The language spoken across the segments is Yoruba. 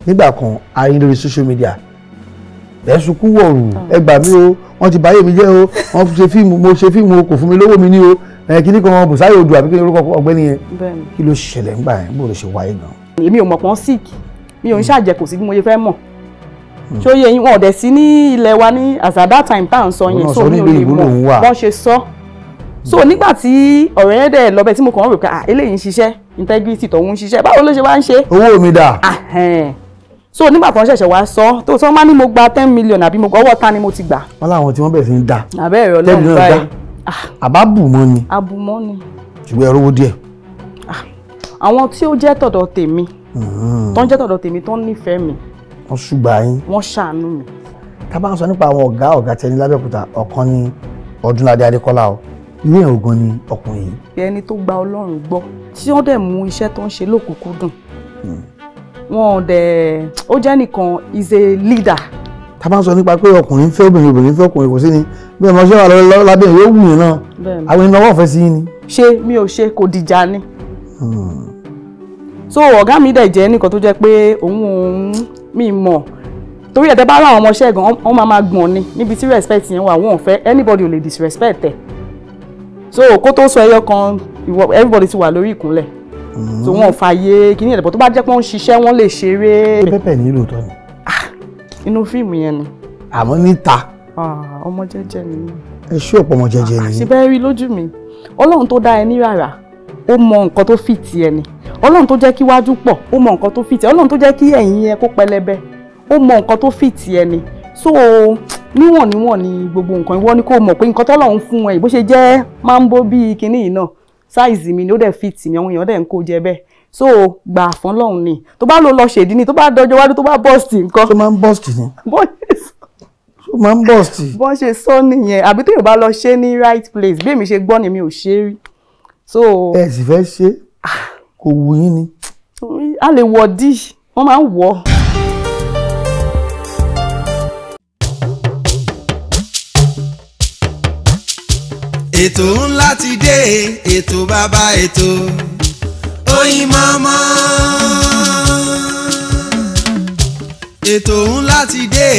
Nígbà kan a rí lórí social media, ẹ sunkún wọ̀rù, ẹ gbà mí o, wọ́n ti báyé mi jẹ́ o, wọ́n ṣe fíìmù, mo ṣe fíìmù o, kò fún mi lówó mi ní o, kíní kan Bùsáyọ̀ Odù àbí kí ni orúkọ ọ̀gbẹ́ni yẹn, kí ló ṣẹlẹ̀ ńgbà yẹn, bó ló ṣe wáyé gan? Èmi ò mọ̀ pọ́n sick, mi ò ń ṣàjẹ́, kò sí bí mo ṣe fẹ́ mọ̀. Ṣó yé yín, wọn ò dẹ̀ sí ní ilẹ̀ wa ní as at that time tá à ń sọ yẹn, so mi ò lè mọ̀ bọ́n ṣe sọ. So nígbà tí ọ̀rẹ́ yẹn dẹ̀ lọ bẹ́ẹ̀ tí mo kàn ń rò pé eléyìí ń ṣiṣẹ́, integrity tọ̀hún ń ṣiṣẹ́, báwo ló ṣe wá ń ṣe? Owó mi dà. So nígbà tó ń ṣẹ̀ṣẹ̀ wá sọ tó sọ máa ní mo gba 10 million àbí mo ọwọ́ ta ni mo ti gbà. Wọ́n láwọn tí wọ́n bẹ̀rẹ̀ sí ní dà. Àbẹ́rẹ́ Ọlọ́run báyìí. Àbá bù mọ́ ni. Àbùmọ́ ni. Ṣùgbọ́n ẹ rówó díẹ̀. Àwọn tí ó jẹ́ tọ̀dọ̀ tèmi, tó ń jẹ́ tọ̀dọ̀ tèmi, tó ń nífẹ̀ẹ́ mi. Wọ́n ṣùgbà yín. Wọ́n ṣàánú mi. Tá bá ń sọ nípa àwọn ọ̀gá ọ̀gá tẹni l'Ábẹ́òkúta, ọ̀kan ni Ọdúnládé Adékọ́lá o. Irú èèyàn gan ni ọkùnrin yìí. Ẹni tó gba Ọlọ́run gbọ́, tí wọ́n dẹ̀ mú iṣẹ́ tó ń ṣe lókùnkúndùn. Wọn dẹ̀ ó jẹ́ nìkan, is a leader. Tá bá ń sọ nípa pé ọkùnrin fẹ́ obìnrin, obìnrin fẹ́ ọkùnrin, kò sí ni bí ọmọ ṣé wà lábẹ́ yóò wù yín náà, àwọn ènìyàn wọ́n fẹ́ sí yín ni. Ṣé mi ò ṣe kò dìjà ni. So ọ̀gá mi dẹ̀ jẹ́ nìkan tó jẹ́ pé òun mi mọ̀ torí ẹ̀ tẹ́ bá ráwọn ọmọọṣẹ́ gan, wọ́n máa gbọ̀n ni níbi tí respect yẹn wà, wọ́n ò fẹ́ anybody ò lè disrespect ẹ̀. So kó tó sọ ẹyọ kan, everybody ti wà lórí ìkúnlẹ̀, so wọn ò fààyè kíní ẹ̀dẹ̀bọ̀ tó bá jẹ́ pé wọ́n ń ṣiṣẹ́, wọ́n lè ṣeré. Pẹ́pẹ́ ní lóòótọ́ ni. Inú fíìmù yẹn ni. Àmọ́ níta. Ọmọ jẹ́jẹ́ ni. Ẹ ṣú ọ̀pọ̀ ọmọ jẹ́jẹ́ ni. Ṣe bẹ́ẹ̀ rí lójú mi, Ọlọ́run tó dá ẹ ní rárá, ó mọ nǹkan tó fit ẹ ni. Ọlọ́run tó jẹ́ kí wájú pọ̀, ó mọ nǹkan tó fit ẹ. Ọlọ́run tó jẹ́ kí ẹ̀yìn ẹ kó pẹlẹbẹ, ó mọ nǹkan tó fit ẹ ni. So níwọ̀n níwọ̀n ni gbogbo nǹkan. Ìwọ ni kò mọ̀ pé nǹkan tọ́lọ́run fún ẹ, bó ṣe jẹ́ máa ń bó bíi kinní yìí náà, size mi ni ó dẹ̀ fit mi, àwọn èèyàn dẹ̀ ń kó jẹ bẹ́ẹ̀. So gbà fún Ọlọ́run ni. Tó bá lọ lọ ṣèdí ni, tó bá dọjọ́ wájú, tó bá burst nǹkan. Tó máa ń burst ni. Tó máa ń burst. Bọ́n ṣe sọ nìyẹn, àbí téèyàn bá lọ ṣe ní right place, bí èmi ṣe gbọ́ ni, mi ò ṣe rí. So. Ẹ sì fẹ́ ṣe, kò wù yín ni. A lè wọ̀ dí, wọ́n máa ń wọ̀. Ètò ńlá ti dé, ètò bàbá ètò, Oyinmomo. Ètò ńlá ti dé,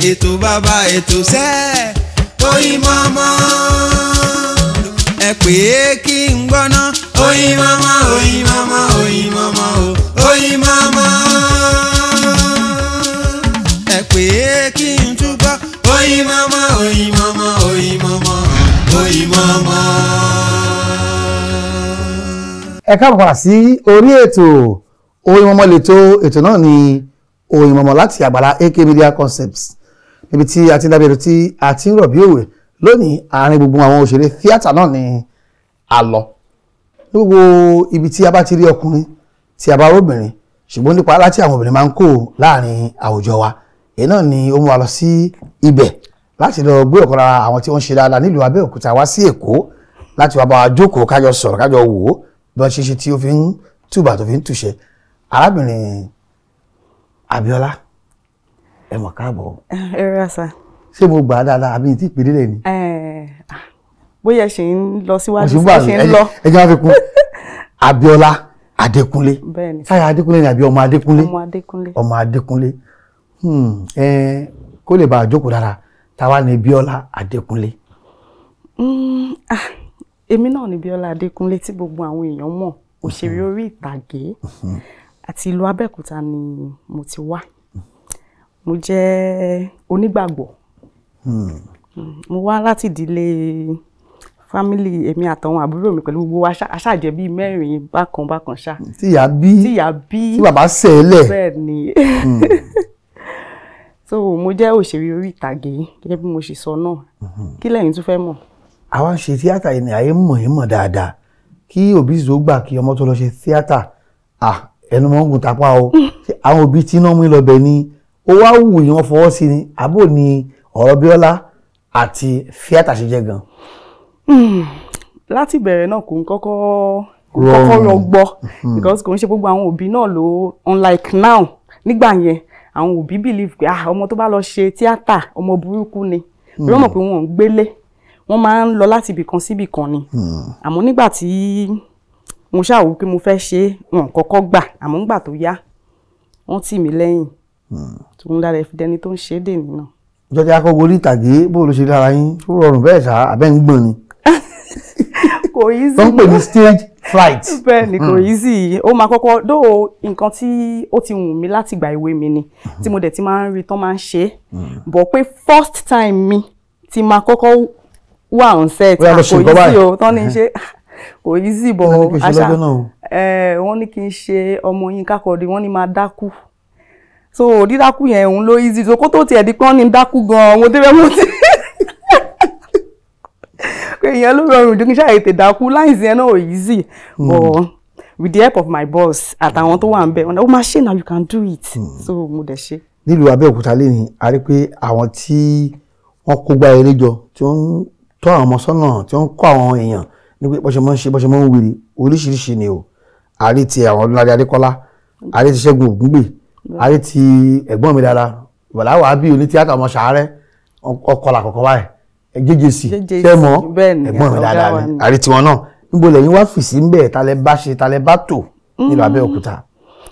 ètò bàbá ètò sẹ́, Oyinmomo. Ẹ pè é kí n gbọ́ná, Oyinmomo, Oyinmomo, Oyinmomo o, Oyinmomo. Ẹ pè é kí n túbọ̀, Oyinmomo, Oyinmomo, Oyinmomo, Oyinmomo. Ẹ káàbọ̀ padà sí orí ètò Oyinmomo. Lẹ́tọ̀ ètò náà ni Oyinmomo láti àgbàlá AK Media Concepts, níbi tí a ti ń dábẹ́rẹ́, tí a ti ń rọ̀ bí òwe. Lónìí, àárín gbogbo àwọn òṣèré tíátà náà ni a lọ. Ní gbogbo ibi tí a bá ti rí ọkùnrin, tí a bá róbìnrin, ṣùgbọ́n nípa láti àwọn obìnrin máa ń kó láàrin àwùjọ wa, èyí náà ni ó mú wa lọ sí ibẹ̀ láti lọ gbé ọ̀kan lára àwọn tí wọ́n ṣe dáadáa nílùú Abẹ́òkúta wá sí Èkó láti wá bá wa jókòó, kájọ sọ̀rọ̀, kájọ wò ó bí wọ́n ṣe ṣe tí ó fi ń túbà, tó fi ń túṣẹ. Arábìnrin Abíọ́lá, ẹ mọ̀ káàbọ̀. Ẹ rà sá. Ṣé mo gbà á dáadáa àbí tí ìpínlẹ̀ ni? Bóyá ẹ ṣì ń lọ síwájú, Mo sì ń bọ̀. Ẹ ṣì ń lọ. Ẹ jẹ́ wá fi kún Abíọ́lá Adékúnlé. Bẹ́ẹ̀ni. Sáyà Adékúnlé ni àbí ọmọ Adékúnlé? Ọmọ Adékúnlé. Ọmọ Adékúnlé. Ẹ kó lè bá a jókòó dára, táwa ní Bíọ́lá Adékúnlé? Èmi náà ni Bíọ́lá Adékúnlé tí gbogbo àwọn èèyàn mọ̀, òṣèré orí ìtàgé, àti ìlú Abẹ́òkúta ni mo ti wá. Mo jẹ́ onígbàgbọ́. Mo wá láti ìdílé family, èmi àtàwọn àbúrò mi pẹ̀lú gbogbo wa aṣáàjẹ́ bíi mẹ́rin bákan bákan ṣá. Tí ìyá bí. Tí ìyá bí. Tí bàbá sẹ́ẹ̀lẹ̀. Bẹ́ẹ̀ ni. So mo jẹ́ òṣèré orí ìtàgé gẹ́gẹ́ bí mo ṣe sọ náà. Kí lẹ́yìn tún fẹ́ mọ̀? Àwa ń ṣe tíátà yìí ni àyè mọ̀ yín mọ̀ dáadáa. Kí òbí sì tó gbà kí ọmọ tó lọ ṣe tíátà, ẹnu mọ́ ń gùn tapá o. Ṣé àwọn òbí tí iná mú lọ bẹ̀ ni ó wá wù yín, wọ́n fọwọ́ sí ni, àbò ni ọ̀rọ̀ Bíọ́lá àti tíátà ṣe jẹ́ gan? Láti ìbẹ̀rẹ̀ náà, kò ń kọ́kọ́ Rọrùn. rọgbọ, because kò ń ṣe gbogbo àwọn òbí náà ló, unlike now. Nígbà yẹn, àwọn òbí believe pé ọmọ tó bá lọ ṣe tíátà, ọmọ burúkú ni. Wọ́n mọ̀ pé wọ́n ń gbélé, wọ́n máa ń lọ láti ibì kan sí ibì kan ni. Àmọ́ nígbà tí mo ṣàwò pé mo fẹ́ ṣe é, wọn kọ́kọ́ gbà, àmọ́ nígbà tó yá, Wọ́n tì mí lẹ́yìn tó ń dára ẹ̀fídẹ́ni tó ń ṣe é dè nínú. Ìjọ tí a kọ́ gorí ìtàgé, bó ló ṣe lára yín? Tó rọrùn bẹ́ẹ̀ ṣá, abẹ́ ń gbọ̀n ni? Kò easy. Tó ń pè ní stage fright. Bẹ́ẹ̀ ni, kò easy. Ó máa kọ́kọ́ dó nǹkan tí ó ti wù mí láti ìgbà ìwé mi ni, tí mo dẹ̀ ti máa ń rí tán máa ń ṣe é, bọ̀ pé first time mi ti máa kọ́kọ́ wà on set, Ó yá, lọ ṣe kò nǹkan easy báyìí. o. Tán ní ṣe kò easy, bọ̀ Kí ló ní kí n ṣe àṣà lọ́jọ́ náà o? Wọ́n ní kí n ṣe ọmọ Yínká Quadri, wọ́n ní máa dákú. So dídákú yẹn, òun ló easy. So kó tó tiẹ̀ di pé wọ́n ní dákú gan-an, mo débẹ̀, mo ti pé ìyẹn ló rọrùn jù, kí n ṣáà tètè dákú láìsí yẹn náà ò easy. But with the help of my boss àtàwọn tó wà ń bẹ̀, ó máa ṣe now, you can do it. So mo dẹ̀ ṣe. Nílùú Abẹ́òkúta lẹ́ni, a rí pé àwọn tí wọ́n kó gbá eré jọ, tí wọ́n ń tọ́ àwọn ọmọ sọ́nà, tí wọ́n ń kọ́ àwọn èèyàn ní pé bọ́ṣe máa ń ṣe, bọ́ṣe máa ń wiri, oríṣiríṣi ni o. A rí ti àwọn Ọdúnládé Adékọ́lá, a rí ti Ṣẹ́gun Ògúngbè, a rí ti ẹ̀gbọ́n mi dáadáa, Bọ̀dá Wàhábì oní tíátà, ọmọ Ṣàárẹ̀, ọkọlà kọ̀ọ̀kan báyìí, JJC. JJC, ṣé mọ̀? Bẹ́ẹ̀ ni, ẹ̀gbọ́n mi ọ̀gá dáadáa wa ni. ni. A rí tiwọn náà. Níbo lẹ́yìn wá fìsí ń bẹ̀? Talẹ̀ bá ṣe, talẹ̀ bá tò nílùú Abẹ́òkúta?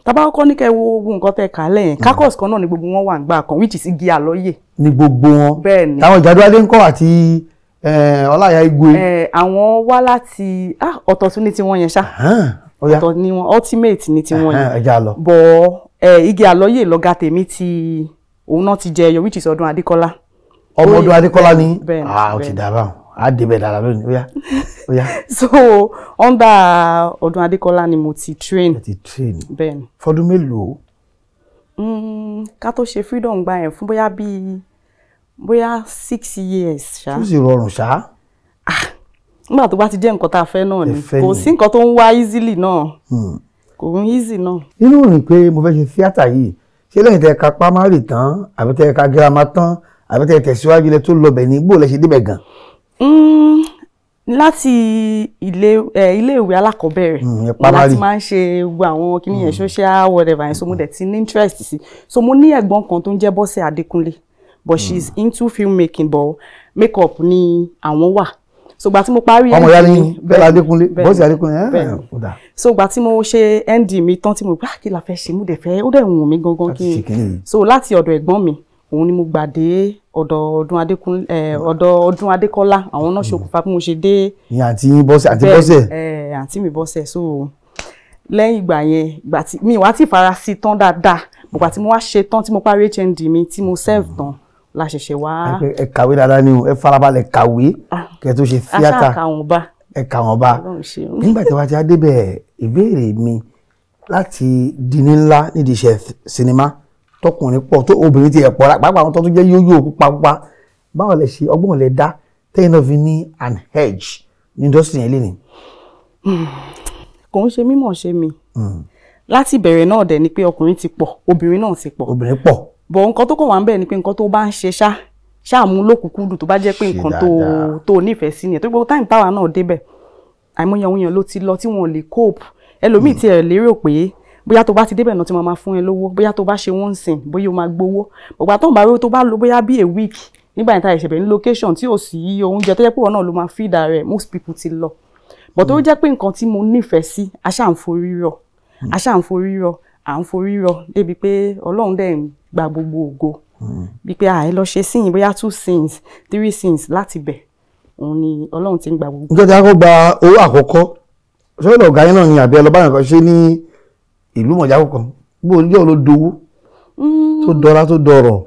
Tá bá kọ́kọ́ ní kẹ́ wo gbogbo nǹkan tẹ́ kà á lẹ́yìn, kakos kan náà ni gbogbo wọn wà ń gbà kan, which is Igi Àlọ́yè. Ní gbogbo wọn? Bẹ́ẹ̀ ni. Táwọn Ìjàdùadé ń kọ́ àti Ọláìyá Igwe? Àwọn wá láti ọ̀tọ̀ tún ní tiwọn yẹn ṣá. Ó yá. Ọ̀tọ̀ ni wọn, ultimate ní tiwọn yẹn. Ẹ já lọ. Bọ̀ Igi Àlọ́yè lọ́gá tèmi ti òun náà ti jẹ ẹyọ, which is Ọdún Adékọ́lá. Ọmọ Ọdún Adékọ́lá ni? Bẹ́ẹ̀ ni. Ah, ó ti Bẹ́ẹ̀ ni. dà báwọn, á débẹ̀ dára lónìí. Ó yá, ó yá. So under Ọdún Adékọ́lá ni mo ti train. Ẹ ti train? Bẹ́ẹ̀ ni. Fọdún mélòó? Ká tó ṣe freedom gba yẹn, fún bóyá bíi bóyá 6 years ṣá. Tó sì rọrùn ṣá? Nígbà tó bá ti jẹ́ nǹkan tá a fẹ́ náà ni. Ẹ fẹ́ Kò ni. sí nǹkan tó ń wá easily náà, kò ń easy náà. Nínú rìn pé mo fẹ́ ṣe tíátà yìí, ṣé lẹ́yìn tẹ́ ka primary tán, àbí tẹ́ ka girama tán, àbí tẹ́ tẹ̀síwájú lẹ tó lọ bẹ̀ ní? Bó lẹ ṣe débẹ̀ gan? Láti ilé ìwé alákọ̀ọ́bẹ̀rẹ̀ Yẹn mo primary. láti máa ń ṣe gbogbo àwọn kíní yẹn, social whatever yẹn. So mo dẹ̀ ti ní interest sí. So mo ní ẹ̀gbọ́n kan tó ń jẹ́ Bọ́sẹ̀ Adékúnlé, but she is into filmmaking, but makeup ni àwọn wà. So gbà tí mo parí Ọmọ ìyá ND ní mi- Bẹ́lá Adékúnlé? Bẹ́ẹ̀ni. Bọ́sẹ̀ Adékúnlé ẹ̀? Bẹ́ẹ̀ni. Ó dà. So gbà tí mo ṣe ND mi tán, tí mo gbà kí la fẹ́ ṣe, mo dẹ̀ fẹ́, ó dẹ̀ wù mí gangan Láti kí ṣe kíní yìí. So láti ọ̀dọ̀ ẹ̀gbọ́n mi, òun ni mo gbà dé ọ̀dọ̀ Ọdún Adékúnlé, ọ̀dọ̀ Ọdún Adékọ́lá. Àwọn náà ṣokùnfà bí mo ṣe dé. Ní àǹtí yín Bọ́sẹ̀ àti Bẹ́ẹ̀, Bọ́sẹ̀. Àǹtí mi Bọ́sẹ̀. So lẹ́yìn ìgbà yẹn, ìgbà tí mi wá ti fara sí tán dáadáa, ìgbà tí mo wá ṣe tán, tí mo parí HND mi, tí mo serve tán, la ṣẹ̀ṣẹ̀ wá. Ẹ kàwé dáadáa ni o, ẹ farabalẹ̀ kàwé kẹ́ tó ṣe tíátà. Aṣáà kà wọ́n bá. Ẹ kà wọ́n bá. Ọlọ́run ṣeun. Nígbà tí wàá ti á débẹ̀, ìbéèrè mi, láti di ní ńlá nídìí iṣẹ́ sinimá, tọkùnrin pọ̀ tó obìnrin ti ẹ̀ pọ̀, pàápàá àwọn tó tún jẹ́ yóyó pupa pupa, báwo lẹ ṣe, ọgbọ́n lẹ dá tẹ́yìn náà fi ní an edge ní industry yẹn lénìí? Kò ń ṣe mímọ̀ ṣe mi. Láti ìbẹ̀rẹ̀ náà dẹ̀ ni pé ọkùnrin ti pọ̀, obìnrin náà ti pọ̀. Obìnrin pọ̀. Bọ̀ nǹkan tó kàn wá ń bẹ̀ ni pé nǹkan tó bá ń ṣe, ṣá ṣáà mú lókùnkúndùn, tó bá jẹ́ pé Ṣe nǹkan tó dáadáa. tó nífẹ̀ẹ́ sí nìyẹn. Tó gbogbo time táwa náà débẹ̀, àìmọye àwọn èèyàn ló ti lọ tí wọn ò lè cope. Ẹlòmíì tí ẹ lérò pé bóyá tó bá ti débẹ̀ náà tí wọ́n máa fún ẹ lówó, bóyá tó bá ṣe one scene, bóyá o máa gbowó. Ọ̀gbà tó ń bá rí, tó bá lò bóyá bí a week nígbà yẹn tá ìṣẹ̀bẹ̀ ní location, tí ò sí oúnjẹ, tó jẹ́ pé wọn náà ló máa feed rẹ̀, most people ti lọ. But tó jẹ́ pé nǹkan tí mo nífẹ̀ẹ́ sí, aṣáà ń forí rọ, aṣáà ń forí rọ, à ń forí rọ débi pé Ọlọ́run dẹ̀ ń gba gbogbo ògo, bí pé àì lọ ṣe scene, bóyá two scenes, three scenes, láti bẹ̀ òun ni Ọlọ́run ti ń gba gbogbo. Níjọ́ tí a kọ́ gba owó àkọ́kọ́, sọ́dọ̀ ọ̀gá yín náà ni, àbí ẹ lọ bá nǹkan ṣe ní ìlú mọ̀já kọ̀ọ̀kan? Bó oníjọ́ ló dowó tó dọ́là tó dọ̀rọ̀?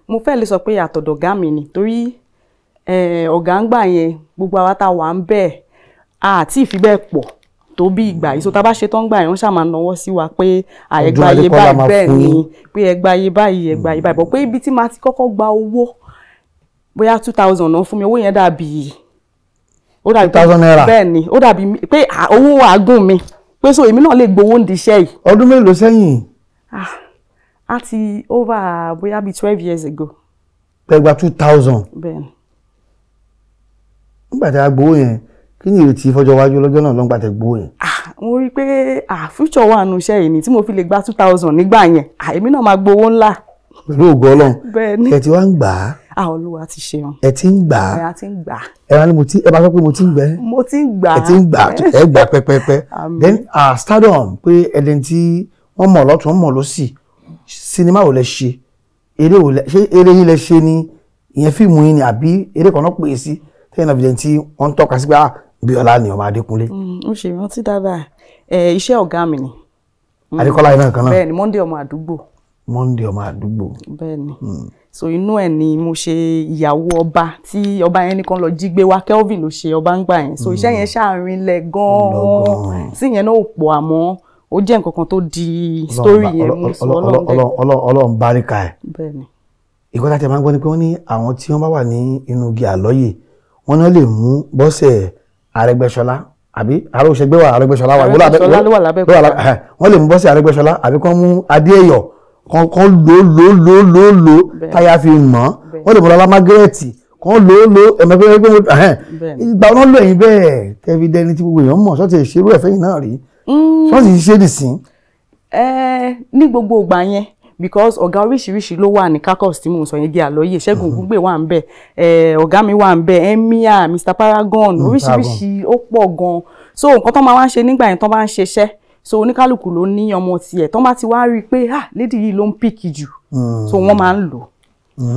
Mo fẹ́ lè sọ pé àtọ̀dọ̀ ọ̀gá mi ni, torí ọ̀gá ń gbà yẹn, gbogbo àwa tá a wà ń bẹ̀ àti ìfi bẹ́ẹ̀ pọ̀ tó bí ìgbà yìí. So tá a bá ṣe tán gbà yẹn, wọ́n ṣáà máa nawọ́ sí wa pé àyẹ̀gbà iye Ọdún báyìí Adékọ́lá máa bẹ́ẹ̀ fún ni yín. Pé ẹgbà iye báyìí, ẹgbà iye báyìí, bọ̀ pé ibi tí màá ti kọ́kọ́ gba owó, bóyá 2,000 náà fún mi, owó yẹn dàbí, ó dàbí 2,000 naira. Bẹ́ẹ̀ ni, ó dàbí pé owó àágùn mi, pé so èmi náà lè gbowó ń di iṣẹ́ yìí. Ọdún mélòó sẹ́yìn? Ah, á ti over bóyá bíi 12 years ago. Pẹ́ gba 2,000? Bẹ́ẹ̀ ni. Nígbà tí a gbowó yẹn, kí ni ìrètí fọjọ́ iwájú lọ́jọ́ náà lọ́ngbà tẹ gbowó yẹn? Ah, mo rí i pé ah, future wà nù iṣẹ́ yìí ni tí mo fi lè gba 2,000 nígbà yẹn. Ah, èmi náà máa gbowó ńlá. Pẹ̀lú ògo Ọlọ́run. Bẹ́ẹ̀ ni. Ẹ ti wá ń gbà á? Ah, Olúwa ti ṣeun. Ẹ ti ń gbà á? Ẹ a ti ń gbà á. Ẹ wá ní mo ti, ẹ bá sọ pé mo ti ń gbẹ. Mo ti ń gbà á. Ẹ ti ń gbà á, ẹ gbà pẹ́pẹ́pẹ́. Àmín. Then stardom, pé ẹni tí wọ́n mọ̀ lọ́tún, wọ́n mọ̀ lọ́sì, Sinimá ò lẹ ṣe, eré ò lẹ ṣe, eré yín lẹ ṣe ni ìyẹn, fíìmù yín ni, àbí eré kan náà pè é sí tẹ́yìn náà fi jẹ́ tí wọ́n ń tọ́ka sí pé ah, Bíọ́lá ni ọmọ Adékúnlé? Mo ṣe ìrántí dáadáa. Iṣẹ́ ọ̀gá mi ni. Adékọ́lá yìí náà kan náà? Bẹ́ẹ̀ ni, Monday ọmọ àdúgbò. Monday ọmọ àdúgbò. Bẹ́ẹ̀ ni. So inú ẹ̀ ni mo ṣe ìyàwó ọba tí ọba yẹn nìkan lọ jí gbé wá. Kelvin ló ṣe ọba ń gbà yẹn. So iṣẹ́ yẹn ṣàrinlẹ̀ gan-an, sí yẹn náà ò pọ̀, àmọ́ ó jẹ́ nǹkan kan tó di story yẹn mú. So Ọlọ́run dẹ̀ Ọlọ́run báríkà ẹ̀. Bẹ́ẹ̀ ni. Ìkọ́ tá a ti máa ń gbọ́ ni pé wọ́n ní àwọn tí wọ́n bá wà ní inú igi àlọ́yè, wọ́n ní wọ́n lè mú Bọ́sẹ̀ Arẹ́gbẹ́ṣọlá, àbí Aróṣẹgbẹ́ wà, Arẹ́gbẹ́ṣọlá wà. Arẹ́gbẹ́ṣọlá ló wà l'Abẹ́òkúta. Wọ́n lè mú Bọ́sẹ̀ Arẹ́gbẹ́ṣọlá àbí kán mú Adéẹ̀yọ̀, kán lò lò lò lò lò táyà fi mọ̀. Wọ́n lè mú Lọlá Mágírẹ́ẹ̀tì, kán lò lò ẹ̀mẹ́gbẹ́gbẹ́. Ìgbà wọn lò ẹ̀yìn bẹ́ẹ̀ tẹ́fi dẹni tí gbogbo èèyàn mọ̀. Ṣọ́ọ̀tì ìṣerú ẹ̀fẹ́ yìí náà rí, ṣọ́ọ̀tì ṣe dì sí? Ní gbogbo ìgbà yẹn, because ọ̀gá oríṣiríṣi ló wà ní kakos tí mò ń sọ yẹn, gé àlọ́yè Ṣẹ́gun Ògúngbè wà ń bẹ̀, ọ̀gá mi wà ń bẹ̀, Emir, Mr Paragon, oríṣiríṣi, ó pọ̀ gan. So nǹkan tó máa wá ń ṣe nígbà yẹn, tó bá ń ṣiṣẹ́, so oníkálukú ló ní ọmọ tiẹ̀. Tó bá ti wá rí i pé ah, lady yìí ló ń pick jù, so wọ́n máa ń lò.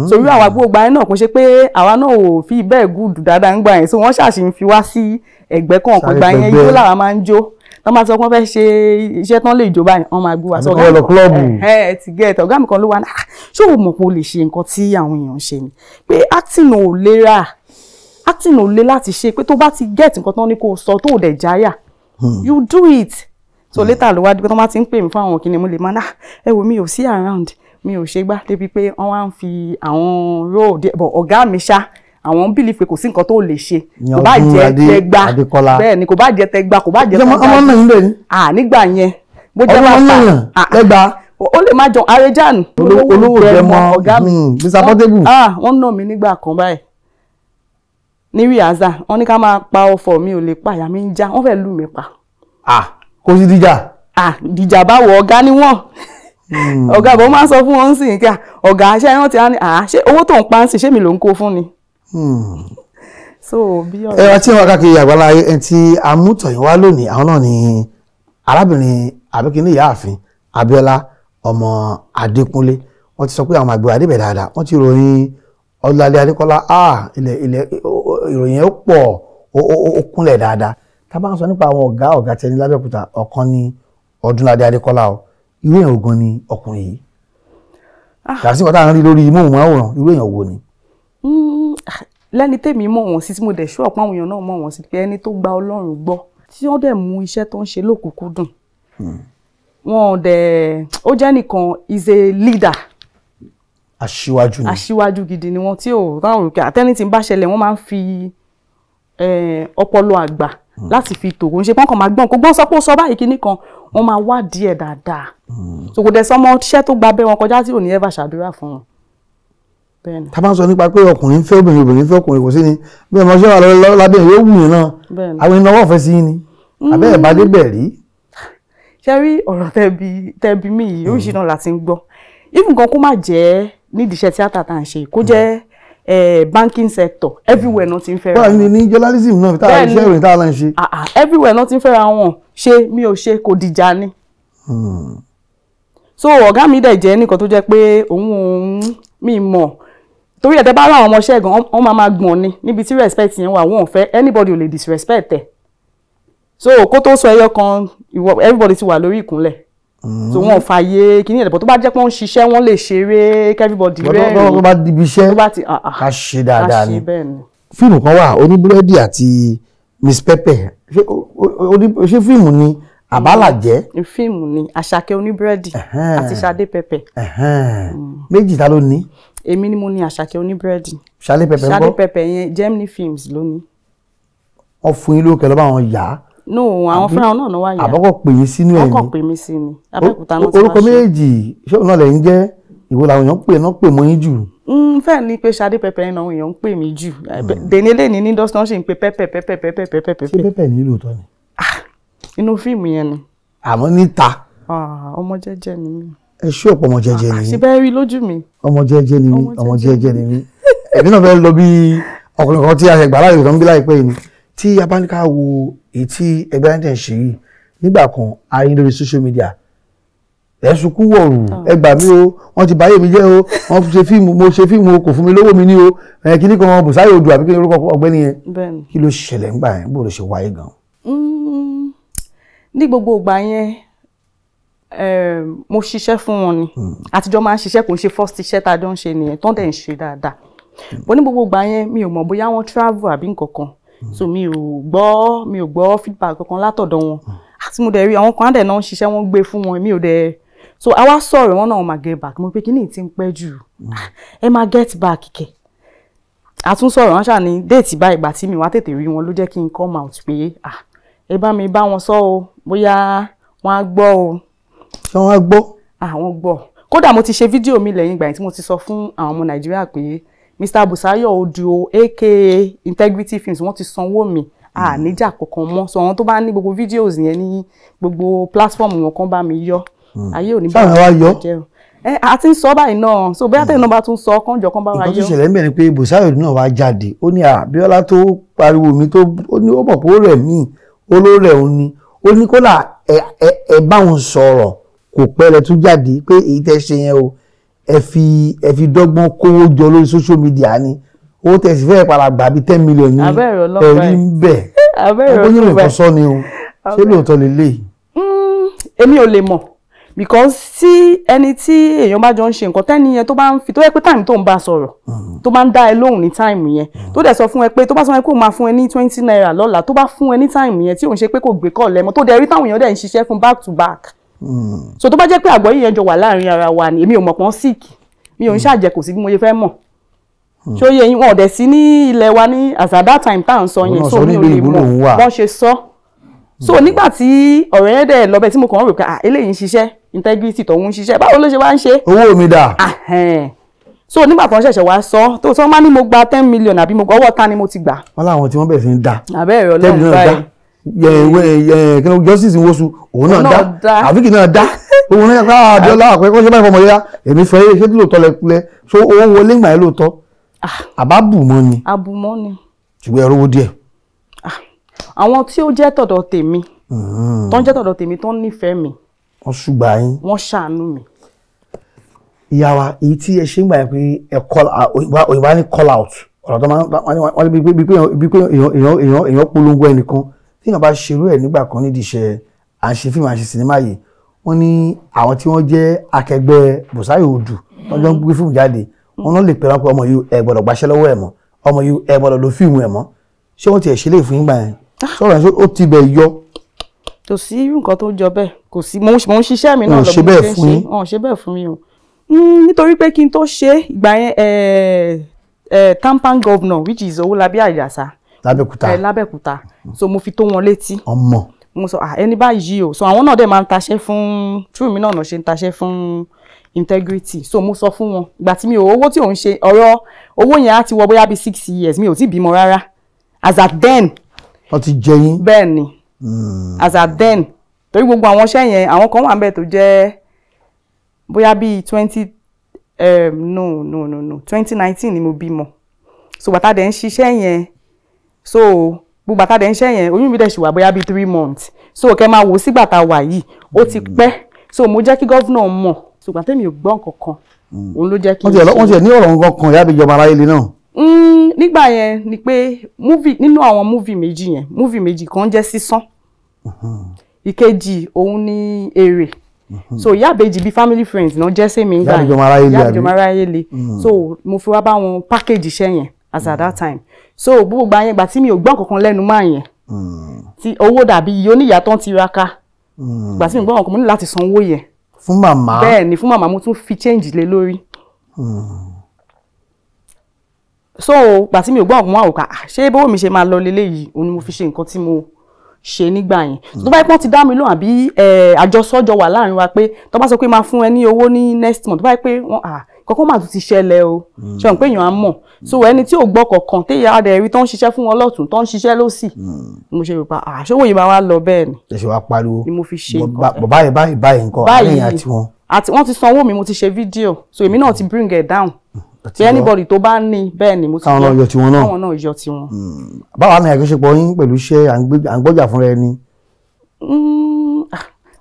So irú àwa gbogbo àyẹn náà, kò ṣe pé àwa náà ò fi bẹ́ẹ̀ good dáadáa ń gbà yẹn, so wọ́n ṣàṣì ń fi wá sí ẹ̀gbẹ́ kọ̀ọ̀kan. Gbà yẹn, ijó làwa máa ń jó. Tọ́ bá sọ pé wọ́n fẹ́ ṣe iṣẹ́ tán lè jó báyìí, wọ́n máa gbé wa. Àbí kọ́ lọ club. Ẹ ti get. Ọ̀gá mi kan ló wà ní, "Ah, ṣé o mọ̀ pé o lè ṣe nǹkan tí àwọn èèyàn ń ṣe ni?" Pé acting ò lè rà, acting ò le láti ṣe, pé tó bá ti get nǹkan tán ní kó o sọ, tó o dẹ̀ jáyà, you do it. So later ló wá di pé tó bá ti ń pè mí fún àwọn kìnìún, mo lè máa ná ẹ wò, mi ò sí around, mi ò ṣe gbá, débi pé wọ́n wá ń fi àwọn role díẹ̀ bọ̀. Ọ̀gá mi ṣá, àwọn ń believe pé kò sí nǹkan tó lè ṣe, kò bá Ọdún jẹ́ tẹgba. Adékọ́lá. Bẹ́ẹ̀ ni, kò bá jẹ́ tẹgba, kò bá jẹ́ Ọmọ náà ń bẹ̀ ni? Ah, nígbà yẹn, bó jẹ́ Ọmọ bàtà náà lẹ́gba. Ó lè má jọ Arejan. Olówó jẹmọ. Ọ̀gá mi. Mr. Portable. Ah, wọ́n nà mí nígbà kan báyìí ní rìhásà. Wọ́n ní ká máa pa ọ̀fọ̀, mi ò lè pa, àyà mi ń já, wọ́n fẹ́ lù mí pa. Ah, kò sí díjà. Ah, dìjà báwo? Ọ̀gá ni wọ́n. Ọ̀gá bọ̀ máa ń sọ fún wọn sí kí ọ̀gá ṣé ẹran ti á ní, ah, ṣé owó tó ń pa ń sìn, ṣé mi ló ń kó fún ni? So bí ọ̀rọ̀ Ẹ wá tí wọn káàkiri àgbàlá ayé, ẹni tí amútọ̀yìn wá lónìí, àwọn náà ni arábìnrin àbíkíní ìyáàfin Abíọ́lá ọmọ Adékúnlé. Wọ́n ti sọ pé àwọn àgbẹ̀ adébẹ̀ dáadáa, wọ́n ti ròyìn Ọdúnládé Adékọ́lá. Ah, ilẹ̀ ilẹ̀ ìròyìn ẹ̀ pọ̀, ó kúnlẹ̀ dáadáa. Tá a bá ń sọ nípa àwọn ọ̀gá ọ̀gá tẹni lábẹ́òkúta, ọ̀kan ni Ọdúnládé Adékọ́lá o. Irú èèyàn ogun ni ọkùnrin yìí kàṣí nǹkan tá à ń rí lórí móhùnmáwòrán? Irú èèyàn wo ni? Lẹ́ni tèmi mọ̀ wọ́n sí, tí mo dẹ̀ ṣú ọ̀pọ̀ àwọn èèyàn náà mọ̀ wọ́n sí, pé ẹni tó gba Ọlọ́run gbọ́, tí wọ́n dẹ̀ mú iṣẹ́ tó ń ṣe lókùnkúndùn, wọn dẹ̀ ó jẹ́ nìkan, is a leader. Aṣíwájú ni. Aṣíwájú gidi ni wọ́n, tí ò táwọn òkè àtẹ́ni tí ń bá ṣẹlẹ̀, wọ́n máa ń fi ọpọlọ àgbà láti fi tòkó ń ṣe pọ́n kàn máa gbọ́n kó gbọ́n sọ pé ó sọ báyìí kíní kan, wọ́n máa wádìí ẹ̀ dáadáa. So kò dẹ̀ sọmọ iṣẹ́ tó gba bẹ́ wọn kọjá tí ò ní ever ṣàdúrà fún wọn. Bẹ́ẹ̀ ni. Tá a bá ń sọ nípa pé ọkùnrin ń fẹ́ obìnrin, obìnrin ń fẹ́ ọkùnrin, kò sí ni bí ọmọ ṣẹ́ wà lábẹ́ yóò wù yín náà. Bẹ́ẹ̀ ni. Àwọn ìnáwó ọ̀fẹ́ sí yín ni àbẹ́ ẹ̀ bá débẹ̀ rí? Ṣe rí ọ̀rọ̀ tẹ́bi mí yìí, oríṣi náà la ti ń gbọ́. Even gan kó má jẹ́ nídìí iṣẹ́ tíátà tá à ń ṣe, kó jẹ́ banking sector, everywhere náà ti ń fẹ́ra. Báwo ni ní journalism náà tá a Bẹ́ẹ̀ ni. iṣẹ́ ìròyìn tá a lọ ń ṣe? Ah, ah, everywhere náà ti ń fẹ́ra wọn. Ṣe mi ò ṣe, kò dìjà ni. So ọ̀gá mi dẹ̀ jẹ́ nìkan tó jẹ́ pé òun mi mọ̀ torí ẹ̀, tẹ́ bá ráwọn ọmọọṣẹ́ gan, wọ́n máa máa gbọ̀n ni. Níbi tí respect yẹn wà, wọ́n ò fẹ́ anybody ò lè disrespect ẹ̀. So kó tó sọ ẹyọ kan, ìwọ everybody ti wà lórí ìkúnlẹ̀. So wọn ò fààyè kíní ẹ̀dẹ̀bọ̀. Tó bá jẹ́ pé wọ́n ń ṣiṣẹ́, wọ́n lè ṣeré kí everybody rẹ́rìn-ín. Tó bá dibi iṣẹ́, tó bá ti ah, ah, ká ṣe dáadáa ká ni. ṣe bẹ́ẹ̀ ni. Fíìmù kan wà, Oníbúrẹ́dì àti Miss Pepper. Ṣé ṣé fíìmù ni àbálà jẹ́? Fíìmù ni, Àṣàkẹ́ Oníbúrẹ́dì àti Ṣadé Pepper. Méjì, ta ló ní? Èmi ni mo ní Àṣàkẹ́ Oníbúrẹ́dì. Ṣadé Pepper ń Ṣadé bọ́. Pepper yẹn, Germany Films ló ní. Wọ́n fún yín lókè lọ́ba àwọn yá? No, àwọn fúnra wọn náà náà wá yà. Àbọ̀kọ̀ pè yín sínú ẹ̀ Wọ́n kàn ní pè mí sí ni. Abẹ́òkúta náà ti Orúkọ wá ṣe. méjì, ṣé òun náà lẹ̀ ń jẹ́? Ìwo làwọn èèyàn pè náà pè mọ́ yín jù? Fẹ́ẹ̀ ni pé Ṣadé Pepper yẹn náà èèyàn ń pè mí jù. Dèní lẹ́ni ní industry wọ́n sì ń pe Pepper, Pepper, Pepper, Pepper. Ṣé Pepper. Pepper ní lóòótọ́ ni? Inú fíìmù yẹn ni. Àmọ́ níta? Ah, ọmọ jẹ́jẹ́ ni mí. Ẹ ṣú ọ̀pọ̀ ọmọ jẹ́jẹ́ ni Ṣe yín. bẹ́ẹ̀ rí lójú mi. Ọmọ jẹ́jẹ́ ni mí. Ọmọ Ọmọ jẹ́jẹ́ ni mí. Èmi náà fẹ́ lọ bí ọkùnrin kan tí a ṣe gbà láàyè tó ń bí láìpẹ́ yìí ni. Tí a bá ní ká wo èyí tí ẹgbẹ́ ayé tẹ̀ ń ṣe yìí, nígbà kan a rí lórí social media. Ẹ̀ sunkún wọ̀rù, ẹ gbà mí o, wọ́n ti báyé mi jẹ́ o, wọ́n ṣe fíìmù, mo ṣe fíìmù o, kò fún mi lówó mi ní o, ẹ̀ kíní kan Bùsáyọ̀ Odù àbí kí ni orúkọ ọ̀gbẹ́ni yẹn. Bẹ́ẹ̀ni. Kí ló ṣẹlẹ̀ ńgbà yẹn, bó ló ṣe wáyé gan? Ní gbogbo ìgbà yẹn, mo ṣiṣẹ́ fún wọn ni. Àtijọ́ máa ń ṣiṣẹ́, kò ń ṣe first iṣẹ́ tá a jọ ń ṣe nìyẹn, tán dẹ̀ ń ṣe dáadáa. Bó ní gbogbo ìgbà yẹn, mi ò mọ̀ bóyá wọ́n travel àbí nǹkan kan, so mi ò gbọ́ feedback kankan látọ̀dọ̀ wọn. Àti mo dẹ̀ rí àwọn kan á dẹ̀ náà ń ṣiṣẹ́, wọ́n gbé fún wọn, mi ò dẹ̀. So àwa sọ̀rọ̀, wọn náà máa get back. Mo pé kí ni tí ń pẹ́ jù, ẹ máa get back kẹ̀. Àtúnṣọ̀rọ̀, wọn ṣáà ní date báyìí. Ìgbà tí mi wá tètè rí wọn ló jẹ́ kí n come out pé, ah, ẹ bá mi bá wọn sọ o, bóyá wọn á gbọ́ o. Ṣé wọ́n á gbọ́? Àwọn gbọ́. Kódà mo ti ṣe fídíò mi lẹ́yìn ìgbà yẹn tí mo ti sọ fún àwọn ọmọ Nàìjíríà pé Mr. Busayo Odu, aka Integrity Films, wọ́n ti sanwó mi, a níjà kankan mọ́. So àwọn tó bá ní gbogbo videos yẹn ní gbogbo platform wọn kan bá mi yọ. Ayé ò ní Sáwọn wá yọ? Jẹ́ o. Ẹ a ti ń sọ báyìí náà, so bóyá tẹ̀yìn náà bá tún sọ, kánjọ kan bá wa Nǹkan tó yọ. ṣẹlẹ̀ ń bẹ̀ ni pé Bùsáyọ̀ náà wá jáde, ó ní Bíọ́lá tó pariwo mi tó, ó ní ó mọ̀ pé ó rẹ̀ mí, ó ló rẹ̀ òun ni. Ó ní kódà ẹ bá òun sọ̀rọ̀ kò pẹ́ lẹ tún jáde pé èyí tẹ́ ṣe yẹn o, ẹ fi dọ́gbọ́n kówó jọ lórí social media ni, owó tẹ́ sì fẹ́ padà gbà bíi 10 million ní Abẹ́rẹ́ ọlọ́pàá. ẹ̀rí ń bẹ̀. Abẹ́rẹ́ Ó ní ọlọ́pàá. nǹkan sọ ni o, ṣé lóòótọ́ lélẹ́yìí? Èmi ò lè mọ̀, because tí ẹni tí èèyàn bá jọ ń ṣe nǹkan, tẹ́ni yẹn tó bá ń fi tó yẹ pé time tó ń bá sọ̀rọ̀, tó bá ń dá ẹ lóhùn ní time yẹn, tó dẹ̀ sọ fún ẹ pé tó bá sọ fún ẹ pé òun máa fún ẹ ní 20 naira lọ́la, tó bá fún ẹ ní time yẹn, tí òun ṣe pé kò gbé kọ́ lẹ́mọ́, tó dẹ̀ rí táwọn èèyàn dẹ̀ ń ṣiṣẹ́ fún back to back. So tó bá jẹ́ pé àgbọ́yé yẹn jọ wà láàrin ara wa ni, èmi ò mọ̀ pọ́n sick, mi ò ń ṣàjẹ́, kò sí bí mo ṣe fẹ́ mọ̀. Ṣó yẹ yín? Wọn ò dẹ̀ sí ní ilẹ̀ wa ní as at that time tá à ń sọ Òun yẹn. náà So sọ mi ò nílùú lè ìbò mọ̀ lòun wà. bọ́n ṣe sọ. So nígbà tí ọ̀rẹ́ yẹn dẹ̀ lọ bẹ́ẹ̀, tí mo kàn ń rò pé, ah, eléyìí ń ṣiṣẹ́ Integrity, tọ̀hún ń ṣiṣẹ́, báwo ló ṣe wá ń ṣe? Owó mi dà? Ahẹ́n. So nígbà tó ń ṣẹ̀ṣẹ̀ wá sọ, tó sọ máa ní mo gba 10 million àbí mo gba ọwọ́ ta ni mo ti gbà. Wọ́n láwọn tí wọ́n bẹ̀rẹ̀ sí ń dà Àbẹ́rẹ́ tẹ́lẹ̀ Ọlọ́run náà dá báyìí. Yẹ kí ló Justice Nwosu, òun náà Òun dá náà dá. Àfíkì náà dá òun náà ká Abíọ́lá àpẹẹkọ́ ṣe báyìí fọmọ yá èmi fẹ́ ṣé lóòótọ́ lẹ so owó wọlé ńgbà yẹn lóòótọ́ àbá bù mọ́ ni? Abumọ́ ni. Ṣùgbọ́n ẹ̀rọ owó díẹ̀. Àwọn tí ó jẹ́ tọ̀dọ̀ tèmi, tó ń jẹ́ tọ̀dọ̀ tèmi, tó ń nífẹ̀ẹ́ mi, Wọ́n ṣùgbà yín. Wọ́n ṣàánú mi. Ìyá wa, èyí tí ẹ ṣe ń gbà yẹn pé ẹ call out, òyìnbó á ní call out, ọ̀rọ̀ tó máa ń wọ́n ní bí pé èèyàn polongo ẹnìkan tí èèyàn bá ṣerú ẹ̀ nígbà kan nídìí iṣẹ́ à ń ṣe fíìmù, à ń ṣe sinimá yìí, wọ́n ní àwọn tí wọ́n jẹ́ akẹgbẹ́ Bùsáyọ̀ Odù tó jọ ń gbé fíìmù jáde, wọ́n náà lè pẹ̀lú pé ọmọ yìí, ẹ gbọ́dọ̀ gbaṣẹ́ lọ́wọ́ ẹ̀ mọ́, ọmọ yìí, ẹ gbọ́dọ̀ lo fíìmù ẹ̀ mọ́. Ṣé wọ́n ti ẹ̀ ṣe lè fún yín gbà yẹn? Sọ̀rọ̀ yẹn ó ti bẹ̀ yọ? Kò sí irú nǹkan tó jọ bẹ́ẹ̀, kò sí. Mo ń ṣiṣẹ́ mi náà Wọn ò lọ ṣe bí mo bẹ́ẹ̀ ṣe ń fún ṣe. yín? Wọn ò ṣe bẹ́ẹ̀ fún mi o. Nítorí pé kí n tó ṣe ìgbà yẹn, Tampan governor, which is Owólabí Àjàsà Lábẹ́òkúta. Lábẹ́òkúta. So mo fi tó wọn létí. Ọmọ. Mo sọ, ah, ẹni báyìí o. So àwọn náà dẹ̀ máa ń taṣẹ́ fún true mi náà náà ṣe ń taṣẹ́ fún Integrity. So mo sọ fún wọn ìgbà tí mi ò owó tí ò ń ṣe ọ̀rọ̀ owó yẹn á ti wọ bóyá bíi 6 years, mi ò tí ì bímọ rárá as at then. Wọ́n ti jẹ yín. Bẹ́ẹ̀ ni, as at then, torí gbogbo àwọn iṣẹ́ yẹn, àwọn kan wà ń bẹ̀ tó jẹ́ bóyá bíi twenty no, no, no, no, 2019 ni mo bímọ. So bàtà dẹ̀ ń ṣiṣẹ́ yẹn, so gbogbo bàtà dẹ̀ ń ṣiṣẹ́ yẹn, oyún mi dẹ̀ ṣì wà bóyá bíi 3 months. So kẹ́ máa wò ó sígbà tá a wà yìí, ó ti pẹ́. So mo jẹ́ kí governor mọ̀. So gbàtẹ́ mi ò gbọ́ nǹkan kan, òun ló jẹ́ kí Wọ́n ti ẹ̀ wọ́n ti ẹ̀ ní ọ̀rọ̀ nǹkan kan ìyá àbíjọba aráyé lé náà. Nígbà yẹn ni pé movie, nínú àwọn movie méjì yẹn, movie méjì kan jẹ́ Sísán, ìkejì òun ni Èrè. So ìyá àbèjì bíi family friends náà jẹ́ sèmi ńgbà Ìyá àbíjọba aráyé le, ìyá àbí? àbíjọba aráyé le. So mo fi wá bá wọn package iṣẹ́ yẹn as at that time. So gbogbo gbà yẹn, gbà tí mi ò gbọ́ nǹkan kan lẹ́nu máa yẹn, tí owó dàbí iye oníyàá tó ń tiraka, gbà tí mi gbọ́ nǹkan, mo ní láti san owó yẹn. Fún màmá. Bẹ́ẹ̀ ni, fún màmá. Mo tún fi change lé lórí. So gbà tí mi ò gbọ́ ọ̀gbọ́n àwòká, ṣé bówó mi ṣe máa lọ leléyìí, òun ni mo fi ṣe nǹkan tí mo ṣe nígbà yẹn. Tó bá yẹ pé wọ́n ti dá mi lóhùn àbí àjọsọ́jọ wà láàrin wa pé tó bá sọ pé máa fún ẹ ní owó ní next month, tó bá yẹ pé wọ́n kọ́kọ́ máa tún ti ṣẹlẹ̀ o, ṣe wọn pé èèyàn á mọ̀. So ẹni tí ò gbọ́ kọ̀ọ̀kan, téèyàn á dẹ̀ rí tó ń ṣiṣẹ́ fún wọn lọ́tún, tó ń ṣiṣẹ́ lọ́sì, mo ṣe rò pa, ṣówó yìí máa wá lọ bẹ́ẹ̀ ni? Ẹ ṣe wá pariwo. Ni mo fi ṣe nǹkan. Bàbá yẹn báyìí báyìí nǹkan àárín àti wọn. Àti wọ́n ti sanwó mi, mo ti ṣe fídíò, so èmi náà ti bring it down Ti pé lọ. anybody tó bá ní, bẹ́ẹ̀ ni mo ti Káwọn náà yọ tiwọn náà. Káwọn náà yọ tiwọn. Báwa ni àjọṣepọ̀ yín pẹ̀lú iṣẹ́ à ń gbọ́jà fúnra ẹni?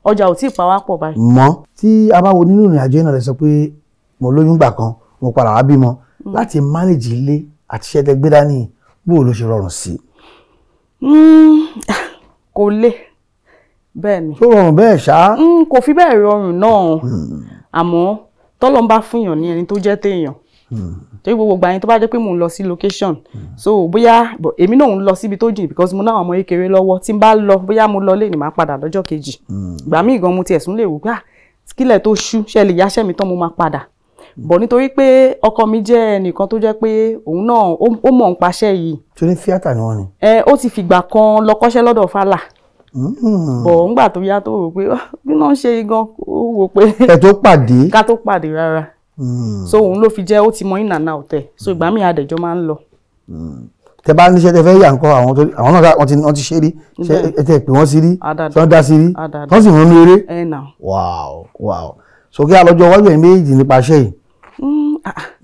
Ọjà ò tí ì pa wá pọ̀ báyìí. Mọ́ tí a bá wo nínú ìrìn àjò náà lè sọ pé mo lóyún gbà kan, mo padà wá bímọ, láti manage ilé àti iṣẹ́ tẹ́ gbé dání, bó ló ṣe rọrùn sí? Kò le bẹ́ẹ̀ ni. Tó rọrùn bẹ́ẹ̀ ṣá. Kò fi bẹ́ẹ̀ rọrùn náà, àmọ́ tọ́lọ́n bá fúnyàn ní ẹni tó jẹ́ téèyàn, torí gbogbo ìgbà yẹn tó bá jẹ́ pé mò ń lọ sí location, so bóyá èmi náà ń lọ síbi tó jìn, because mo náà ọmọ kékeré lọ́wọ́, tí n bá lọ bóyá mo lọ lé ní màá padà lọ́jọ́ kejì. Ìgbà míì gan mo tiẹ̀ sún lè wò pé kílẹ̀ tó ṣú ṣe lè yáṣẹ́ mi tán mo máa padà bọ̀, nítorí pé ọkọ mi jẹ́ ẹnìkan tó jẹ́ pé òun náà ó mọ̀ ń paṣẹ́ yìí. Torí tíátà ni wọ́n ni. Ó ti fìgbà kan lọ kọ́ṣẹ́ lọ́dọ̀ Fálà, bọ̀ ńgbà tó yá tó rò pé bí náà ń ṣe gan, ó wò pé. Ẹ tó pàdé. Ká tó pàdé rárá. So òun ló fi jẹ́ ó ti mọ in and out ẹ̀, so ìgbà míì adẹ̀jọ́ máa ń lọ. Tẹ bá níṣẹ́ tẹ fẹ́ yà ńkọ́, àwọn náà wọ́n ti ṣe rí, ẹ tẹ pé wọ́n sí rí, tí wọ́n dá sí rí, tí wọ́n sì rún ní eré. Wow wow, so kí alọ́jọ́ iwájú ẹ̀yin méjì nípa iṣẹ́ yìí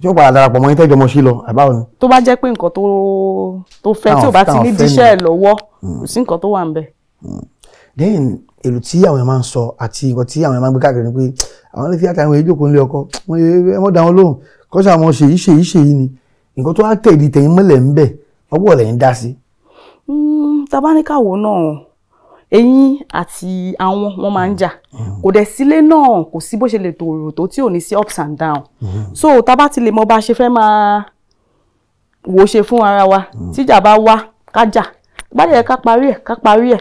tí ó padà darapọ̀ mọ́ yín tẹ́jọ́ mọ́ sí lọ àbáwọn ni. Tó bá jẹ́ pé nǹkan tó fẹ́ tí ò bá ti ní díṣẹ́ ẹ̀ lọ́wọ́, kò sí nǹkan tó wà ń bẹ̀. Then èrò tí àwọn èèyàn máa ń sọ àti nǹkan tí àwọn èèyàn máa ń gbé káàkiri ni pé àwọn ilé tíátà àwọn èèyàn jókòó nílé ọkọ wọ́n dá wọn lóhùn kọ́sà àwọn ṣèyí ṣèyí ṣèyí ni nǹkan tó wá tẹ̀lé tẹ̀yìn mọ́lẹ̀ ń bẹ̀ ọwọ́ lẹ́yìn dá sí. Tabaníkàwò náà eyín àti àwọn wọn máa ń jà, kò dẹ̀ sílé náà, kò sí bó ṣe lè tòrò tó tí ò ní sí ups and down. So tá bá ti lè mọ bá ṣe fẹ́ máa wò ṣe fún ara wa, tíjà bá wá ká jà, tó bá yẹ ká parí ẹ̀ ká parí ẹ̀.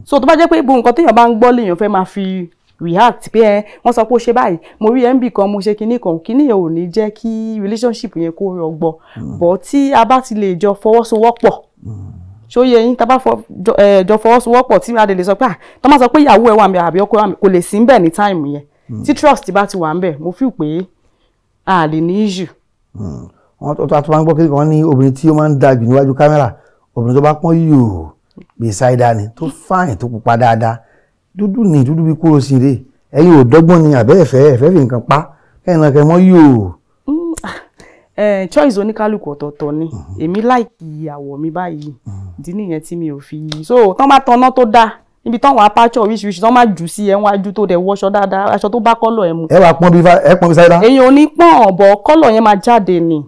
So tó bá jẹ́ pé gbogbo nǹkan téèyàn bá ń gbọ́ léèyàn fẹ́ máa fi react pé ẹ wọ́n sọ pé ó ṣe báyìí, mo rí mb kan, mo ṣe kinní kan, kinní yẹn ò ní jẹ́ kí relationship yẹn kó rọgbọ. Bọ̀ tí a bá ti lè jọ fọwọ́sowọ́pọ̀, ṣó yẹ yín, tá bá jọ fọwọ́sowọ́pọ̀ tí a lè sọ pé tó máa sọ pé ìyàwó ẹ̀ wà ńbẹ̀ àbí ọkọ ẹ̀ wà ńbẹ̀, kò lè sí ńbẹ̀ ní time yẹn. Tí trust bá ti wà ńbẹ̀, mo feel pé a lè ní issue. Wọ́n tó tó máa ń gbọ́ kí wọ́n ní obìnrin tí ó máa ń da jù níwájú kámẹ́rà, obìnrin tó bá pọ́n yòó bíi ṣáídà ni, tó fáìn, tó pupa dáadáa, dúdú ni dúdú bí kúrò sí rè, ẹ̀yin ò dọ́gbọ́n ni àbẹ́ ẹ̀fẹ́ ẹ̀fẹ́ fi nǹkan pa kẹ́yìn náà kẹ́ mọ́ yòó. Choice oníkálukú ọ̀tọ̀ọ̀tọ̀ ni. Èmi like àwọ̀ mi báyìí, ìdí nìyẹn tí mi ò fi. So tán bá tanná tó dáa níbi táwọn aperture oríṣiríṣi tán máa jù sí ẹ wájú, tó dẹ̀ wọṣọ dáadáa, aṣọ tó bá colour ẹ mu. Ẹ wà pọ́n bí ẹ pọ́n bí ṣáídà. Èyàn ò ní pọ́n ọ̀bọ̀, colour yẹn máa jáde ni,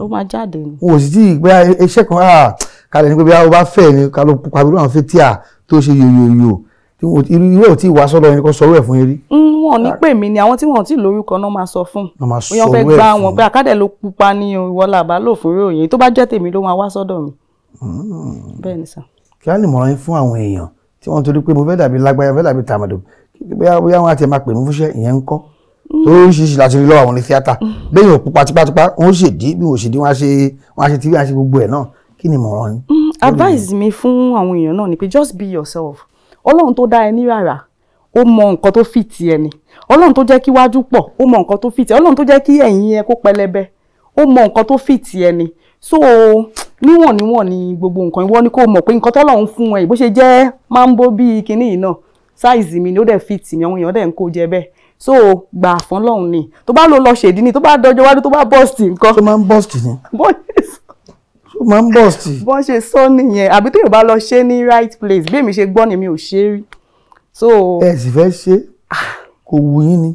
ó máa jáde ni. N ò sì tí ì pé iṣẹ́ kan kalẹ̀ ní pé bí wọ́n bá fẹ́ ni ká ló pupa bí wọ́n fẹ́ tíà tó ṣe yòyòyò, irú ẹ̀ ò tí ì wá sọ́dọ̀ ẹni kan sọ̀rọ̀ ẹ̀ fún yín rí. Wọn ò ní pè mí ni, àwọn tí wọn ò tí ì lórúkọ náà máa sọ fún, bóyá wọ́n fẹ́ gbá wọn pé àkádẹ́ ló pupa ní ìwọ làbá lò fún ròyìn, tó bá jẹ́ tèmi ló máa wá sọ́dọ̀ mi. Bẹ́ẹ̀ ni sà. Kí á lè mọ̀ràn yín fún àwọn èèyàn tí wọ́n torí pé mo fẹ́ dàbí lágbáyà, fẹ́ dàbí tàmàdò, bóyá wọn àti ẹ̀ máa pè mí fúnṣẹ́ ìyẹn ń kọ́ tó oríṣiríṣi láti rí lọ́wọ́ àwọn ní tíátà bẹ́ẹ̀ yóò pupa tipátipá, wọ́n ṣèdí bí wọ́n ṣèdí, wọ́n á ṣe tv, wọ́n á ṣe gbogbo ẹ̀ náà, kí ni ìmọ̀ràn yín? Advice mi fún àwọn èèyàn náà ni pé just be yourself. Ọlọ́run tó dá ẹ ní rárá, ó mọ nǹkan tó fit ẹ ni. Ọlọ́run tó jẹ́ kí wájú pọ̀, ó mọ nǹkan tó fit ẹ. Ọlọ́run tó jẹ́ kí ẹ̀yìn ẹ kó pẹlẹbẹ, ó mọ nǹkan tó fit ẹ ni. So níwọ̀n níwọ̀n ni gbogbo nǹkan, ìwọ ni kó mọ̀ pé nǹkan tọ́lọ́run fún ẹ bó ṣe jẹ́ máa ń bó bíi kinní yìí náà, size mi ni ó dẹ̀ fit mi, àwọn èèyàn dẹ̀ ń kó jẹ bẹ́ẹ̀. So gbà fún Ọlọ́run ni, tó bá lọ lọ ṣèdí ni, tó bá dọjọ́ wájú tó bá bọ́ọ̀sì nǹkan. Tó máa ń bọ́ọ̀sì ni. Tó máa ń bọ́ọ̀sì. Bọ́n ṣe sọ nìyẹn, àbí téèyàn bá lọ ṣe ní right place, bí èmi ṣe gbọ́ ni mi ò ṣe rí. So ẹ sì fẹ́ ṣe kò wù yín ni.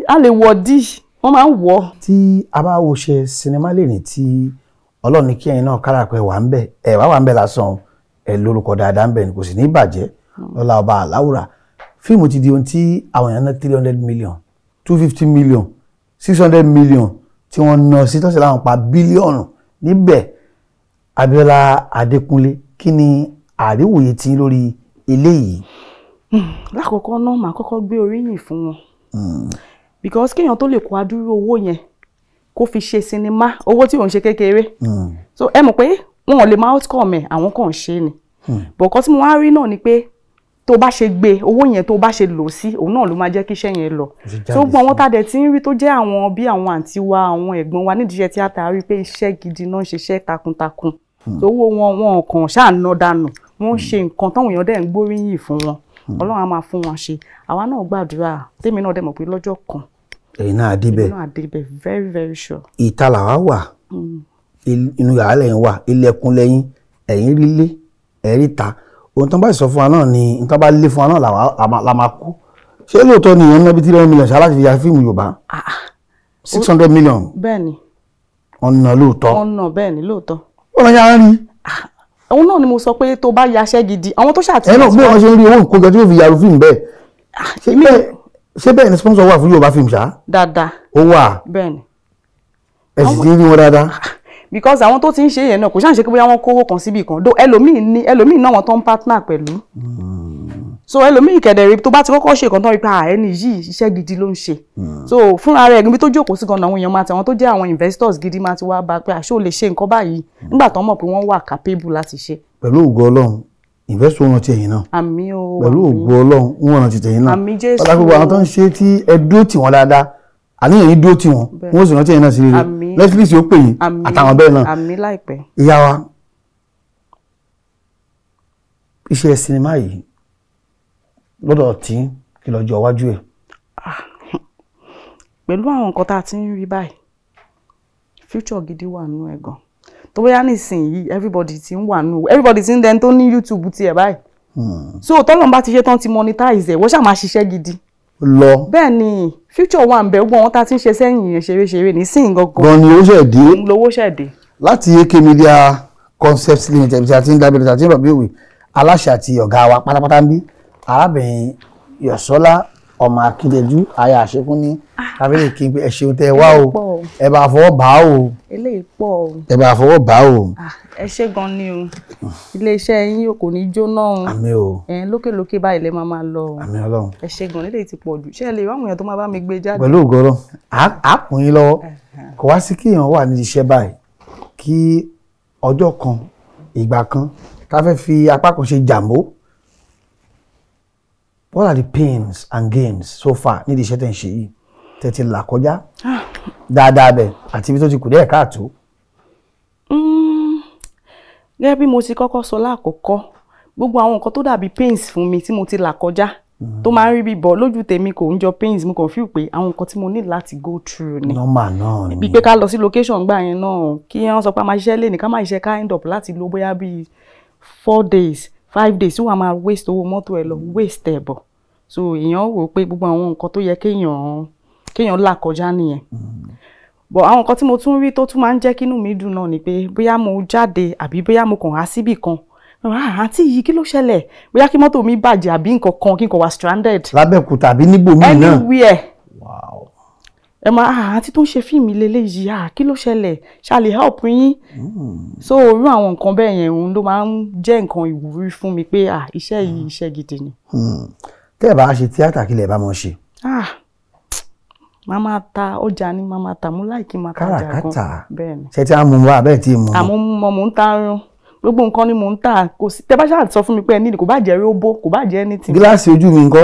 A lè wọ̀ dí, wọ́n máa ń wọ̀. Tí a bá wo ṣe sinimá lè ní tí Ọlọ́run ní kí ẹ̀yin náà kára pé wà ń bẹ̀, ẹ̀ wá wà ń bẹ̀ lásán, ẹ̀ lórúkọ dáadáa ń bẹ̀ ni, kò sì ní bàjẹ́ lọ́la ọba àláwùrà. Fíìmù ti di ohun tí àwọn èèyàn ná 300 million, 250 million, 600 million tí wọ́n ná sí tọ́sí láwọn pa bílíọ̀nù níbẹ̀. Abíọ́lá Adékúnlé, kí ni àríwòye tí lórí eléyìí? Lákọ̀ọ́kọ́ náà màá kọ́kọ́ gbé oríyìn fún wọn, because kéèyàn tó lè kó adúrú owó yẹn kó fi ṣe sinimá, owó tí ò ń ṣe kékeré. So ẹ mọ̀ pé wọn ò lè máa outcome ẹ̀, àwọn kàn ń ṣe ni. Bọ̀kọ́ tí mo wá rí náà ni pé tó bá ṣe gbé owó yẹn, tó bá ṣe lò sí, òun náà ló máa jẹ́ kí iṣẹ́ yẹn lọ. Tó gbọ́n wọn tàdẹ̀ tí ń rí tó jẹ́ àwọn bí àwọn àǹtí wa, àwọn ẹ̀gbọ́n wa nídìí iṣẹ́ tíátà, rí pé iṣẹ́ gidi náà ń ṣiṣẹ́ takuntakun. Tó owó wọn wọn kàn ṣáà ná dànù, wọ́n ń ṣe nǹkan táwọn èèyàn dẹ̀ ń gbóríyìn fún wọn. Ọlọ́run á máa fún wọn ṣe. Àwa náà gbàdúrà, tèmi náà dẹ̀ mọ̀ pé lọ́jọ́ kan ẹ̀yin náà débẹ̀. Èmi náà débẹ̀, very very sure. Ìta làwa wà, inú yàrá lẹ́yìn wà, ilẹ̀kùn lẹ́yìn, ẹ̀yin rí lé, ẹ̀rí ta. Ohun tó ń bá sọ fún wa náà ni nǹkan bá lé fún wa náà la máa kú. Ṣé lóòótọ́ ni ìyẹn ń ná bí 300 million ṣáá láti fi ya fíìmù Yorùbá? 600 million. Bẹ́ẹ̀ni. Ọ̀nà lóòótọ́. Ọ̀nà bẹ́ẹ̀ ni lóòótọ́. Ó lọ yára rí. Òun náà ni mo sọ pé tó bá yaṣẹ́ gidi àwọn tó ṣàtìlẹ́yìn. Ẹ náà bí wọ́n ṣe ń rí owó nǹkan tí wọ́n fi yàrá fíìmù bẹ́ẹ̀. Ṣé bẹ́ẹ̀ ni sponsor wà fún Yorùbá fíìmù ṣá? Dáadáa. Ó wà. Bẹ́ẹ̀ni. Ẹ sì ti ń rí wọn dáadáa. Because àwọn tó ti ń ṣe yẹn náà kò ṣáà ń ṣe pé bóyá wọ́n kówó kan síbì kan dó ẹlòmíì ní ẹlòmíì náà wọn tó ń partner pẹ̀lú. So ẹlòmíì kẹ̀dẹ̀rẹ̀ tó bá ti kọ́kọ́ ṣe kan tán rí pé ẹni yìí iṣẹ́ gidi ló ń ṣe. So fúnra rẹ̀ níbi tó jókòó sí gan-an àwọn èèyàn máa ti àwọn tó jẹ́ àwọn investors gidi máa ti wá bá pé àṣé ò lè ṣe nǹkan báyìí nígbà tó mọ̀ pé wọ́n wà capable láti ṣe. Pẹ̀lú ògo Ọlọ́run investor wọn ti ẹ̀yìn náà. Àmín o. Pẹ̀lú ògo Ọlọ́run wọn rántí tẹ̀yìn náà. Àmín Jésù. Ọlá gbogbo àwọn tó ń ṣe tí ẹ dúró tì wọ́n dáadáa àníyàn yín dúró tì wọ́n wọ́n sì rántí ẹ̀yìn náà sí rere. Netflix yóò pè yín àtàwọn bẹ́ẹ̀ náà. Àmín láìpẹ́. Ìyá wa, iṣẹ́ sinimá yìí lọ́dọ̀ tí kí lọ́jọ́ iwájú ẹ̀. Pẹ̀lú àwọn nǹkan tá a ti ń rí báyìí, future gidi wà nínú ẹ̀ gan. Tó bóyá nísìnyí everybody ti ń wà nínú, everybody ti ń dẹni tó ní YouTube tiẹ̀ báyìí. So tọ́lọ́run bá ti ṣe tán ti monetize ẹ̀, wọ́n ṣáà máa ṣiṣẹ́ gidi. Lọ. Bẹ́ẹ̀ ni future wà ń bẹ, gbogbo àwọn tá a ti ń ṣe sẹ́yìn yẹn ṣeré-ṣeré nísìnyí gangan. Gan ni owó ṣẹ̀ dé. Lówó ṣẹ̀ dé. Láti AK Media Concepts Limited tí a ti ń dábìrì àti ìrọ̀bí òwe aláṣẹ àti ọ̀gá wa pátápátá ń bí arábìnrin Yọ̀sọ́lá ọmọ Akíndéjú aya àṣekún ní kábíyèsí kí n pé ẹ ṣeun tẹ ẹ wá o, ẹ bá fọwọ́ bá o, eléyìí pọ̀ o, ẹ bá fọwọ́ bá o. Ẹ ṣé gan ni o, iléeṣẹ́ yín kò ní jóná o. Àmín o. Ẹ lókèlókè báyìí lẹ máa máa lọ o. Àmín Ọlọ́run. Ẹ ṣé gan, eléyìí ti pọ̀ jù, ṣé ẹ lè ráwọn èèyàn tó máa bá mi gbé jáde. Pẹ̀lú ògo Ọlọ́run á kún yín lọ́wọ́. Kò wá sí kíyàn wà ní iṣẹ́ báyìí kí ọjọ́ kan ìgbà kan ká fẹ́ fi apá kan ṣe jàmbó. What are the pains and gains so far nídìí iṣẹ́ tẹ̀ ń ṣe yìí tẹ̀ ti là kọjá dáadáa bẹ̀ àti ibi tó ti kù díẹ̀ káàtó? Gẹ́gẹ́ bí mo ti kọ́kọ́ sọ lákọ̀ọ́kọ́, gbogbo àwọn nǹkan tó dàbí pains fún mi tí mo ti là kọjá tó máa ń rí bíbọ̀ lójú tèmi kò ń jọ pains, mo kàn feel pé àwọn nǹkan tí mo ní láti go through ni. Normal náà ni. Bí pé ká lọ sí location gbà yẹn náà kí wọ́n sọ pé a máa ṣiṣẹ́ lénìí ká máa ṣiṣẹ́ ká end up láti lo bóyá bíi 4 days 5 days tí wàá máa waste owó mọ́tò ẹ lọ waste ẹ̀ bọ̀. So èèyàn wò pé gbogbo àwọn nǹkan tó yẹ kéèyàn là kọjá nìyẹn. But àwọn nǹkan tí mo tún rí tó tún máa ń jẹ́ kínú mi dùn náà ni pé bóyá mo jáde àbí bóyá mo kàn há síbì kan, àǹtí yìí kí ló ṣẹlẹ̀, bóyá kí mọ́tò mi bàjẹ́ àbí nǹkan kan kí n kàn wá stranded. Lábẹ́òkúta àbí níbòmíì náà. Anywhere. Ẹ máa àǹtí tó ń ṣe fíìmù lélẹ́yìí, kí ló ṣẹlẹ̀, ṣá lè help yín. So irú àwọn nǹkan bẹ́ẹ̀ yẹn òun ló máa ń jẹ́ nǹkan ìwúrí fún mi pé iṣẹ́ yìí iṣẹ́ gidi ni. Tẹ́ ẹ bá ṣe tíátà kí lẹ bá mọ̀ ṣe. Màá máa ta ọjà ni màá máa tà, mú láìkí máa tajà gan. Káràkátà. Bẹ́ẹ̀ ni. Ṣé tí a mú wa bẹ́ẹ̀ tí mú? Àmọ́ mo ń ta irun, gbogbo nǹkan ni mò ń tà, kò sí tẹ bá ṣáà sọ fún mi pé ẹ ní kò bá jẹ́ róbó kò bá jẹ́ anything. Gíláàsì ojú mi ńkọ́?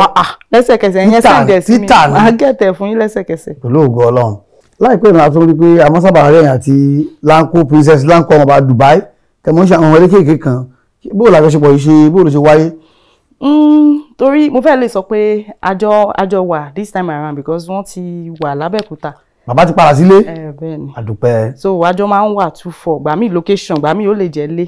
Lẹ́sẹ̀kẹsẹ̀ yẹn sẹ́ǹdẹ̀ sí mi, màá gẹ̀tẹ̀ fún yín lẹ́sẹ̀kẹsẹ̀. Pẹ̀lú ògo Ọlọ́run. Láìpẹ́ ìrìn àti orí pé àmọ́ sábà rẹ̀ àti Lanko Princess Lanko ọmọọba Dubai tẹ̀mọ́ ń ṣe àwọn ọmọdé kéèké kan, bóò làjọṣepọ̀ yìí ṣe bóò ló ṣe wáyé? Torí mo fẹ́ lè sọ pé àjọ wà this time around because wọ́n ti wà lábẹ́òkúta. Bàbá ti padà sílé. Bẹ́ẹ̀ ni. Àdúpẹ́. So àjọ máa ń wà 2-4, gbà mí location gbà mí ó lè jẹ́ lé.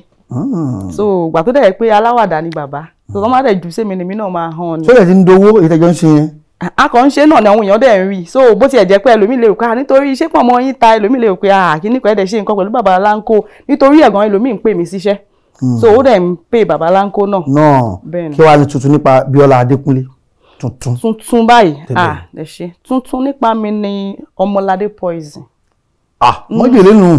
So gbà tó dẹ̀ pé aláwàdà ni bàbá, so tó má dẹ̀ jù sẹ́mi ni mi náà máa hàn ni. Sọ́dẹ̀ ti ń dowó ìtẹ́jọ́ ń ṣe yẹn. A kàn ń ṣe náà ni àwọn èèyàn dẹ̀ ń rí, so bó tiẹ̀ jẹ́ pé ẹlòmíì lè rò pé nítorí iṣẹ́ pọ̀ mọ́ yín ta, ẹlòmíì lè rò pé kíní kan ẹ̀dẹ̀ ṣe nǹkan pẹ̀lú bàbá Lanko, nítorí ẹ̀gàn ẹlòmíì ń pè mí síṣẹ́. So ó dẹ̀ ń pè bàbá Lanko náà. Náà kí wàá ní tuntun nípa Bíọ́lá Adékúnlé tuntun. Tuntun báyìí ẹ ṣe tuntun nípa mi ni Ọmọládé Poison. Mọ́jèlé nù.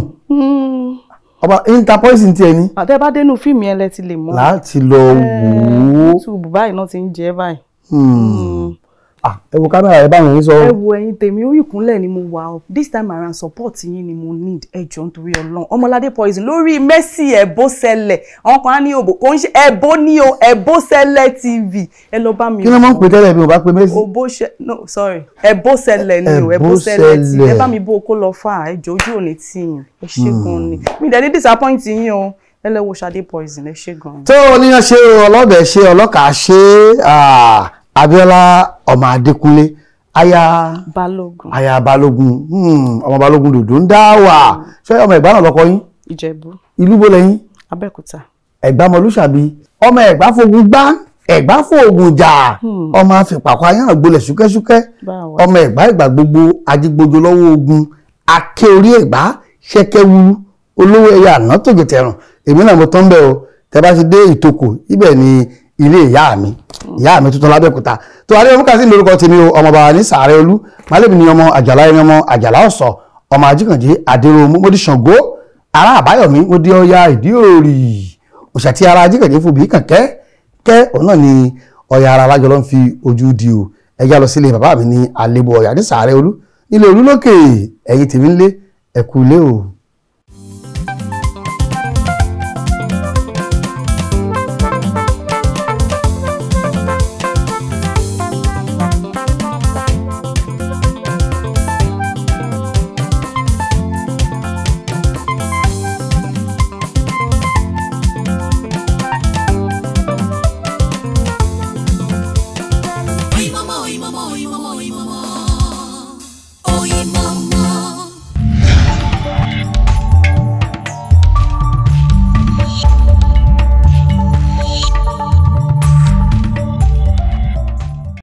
Ọba interpoison tiẹ̀ ni. Àtẹ bá dénú fíìmù yẹn lẹ ti lè mọ̀. Láti lọ wò ó. YouTube báyìí náà ti ń jẹ báyìí. Ẹ wo kámẹ́rà ẹ bá wọn sọ. Ẹ wo ẹ̀yin tèmi, orí ìkúnlẹ̀ ni mo wà o. This time around support yín ni mo need, ẹ jọ̀ọ́ nítorí Ọlọ́run. Ọmọládé Poison lórí Mercy Ẹ̀bọ́sẹ̀lẹ̀, àwọn kan á ní òbò kò ń ṣe ẹ̀bọ́ ní o, Ẹ̀bọ́sẹ̀lẹ̀ TV, ẹ lọ bá mi. Kí ló máa ń pè tẹ́lẹ̀ bí mo bá pe Mercy? Òbó ṣe no sorry, Ẹ̀bọ́sẹ̀lẹ̀ ni o, Ẹ̀bọ́sẹ̀lẹ̀ TV, ẹ bá mi bó kó lọ fà, ẹ jọ̀ọ́ ojú òní tì yín, ẹ ṣé gan ni. Mi dẹ̀ ní disappoint yín o. Ẹ lọ wo Ṣadé Poison, ẹ ṣé gan. Tó oníyan ṣe ọlọ́bẹ̀ ṣe ọlọ́kà ṣe Abíọ́lá ọmọ Adékúnlé aya Balógun, aya Balógun, ọmọ Balógun dòdò ń dá wà. Ṣé ọmọ Ẹ̀gbá náà lọkọ yín? Ìjẹ̀bú. Ìlú bo lẹ́yìn? Abẹ́òkúta. Ẹ̀gbá mọlúṣàbí. Ọmọ Ẹ̀gbá fogun gbá, Ẹ̀gbá fòògùn jà, ọmọ àfìpàkọ ayára gbolẹ̀ ṣúkẹ́ṣúkẹ́, ọmọ Ẹ̀gbá ìgbà gbogbo ajígbójo lọ́wọ́ ogun, aké orí Ẹ̀gbá ṣẹ́kẹ́wúrú, olówó ẹ̀yà àná tòjò tẹ̀rùn. Èmi náà mo tán bẹ́ẹ̀ o. Tẹ́ bá ti dé Ìtòkò, ibẹ̀ ni ilé ìyá mi, ìyá mi tuntun lábẹ́òkúta. Tó adé ọmọ kàsí lórúkọ tèmi o, ọmọ bàbá ní Sàárẹ̀ Olú màálèmi ni, ọmọ Àjàlá ẹni, ọmọ Àjàlá ọ̀sọ̀, ọmọ Ajíkànjé Adéròmú, mo di Ṣàngó ará Àbáyọ̀mí, mo di Ọya ìdí òrì òṣà tí ara Ajíkànjé fún bí kànkẹ́ kẹ́, òun náà ni Ọya ara alájọ ló ń fi ojú di o. Ẹjá lọ sílé bàbá mi ní Àlébù Ọ̀yà ní Sàárẹ̀ Olú, nílé Olú lókè. Ẹ̀yin tèmi ńlé, ẹ̀kú ilé o.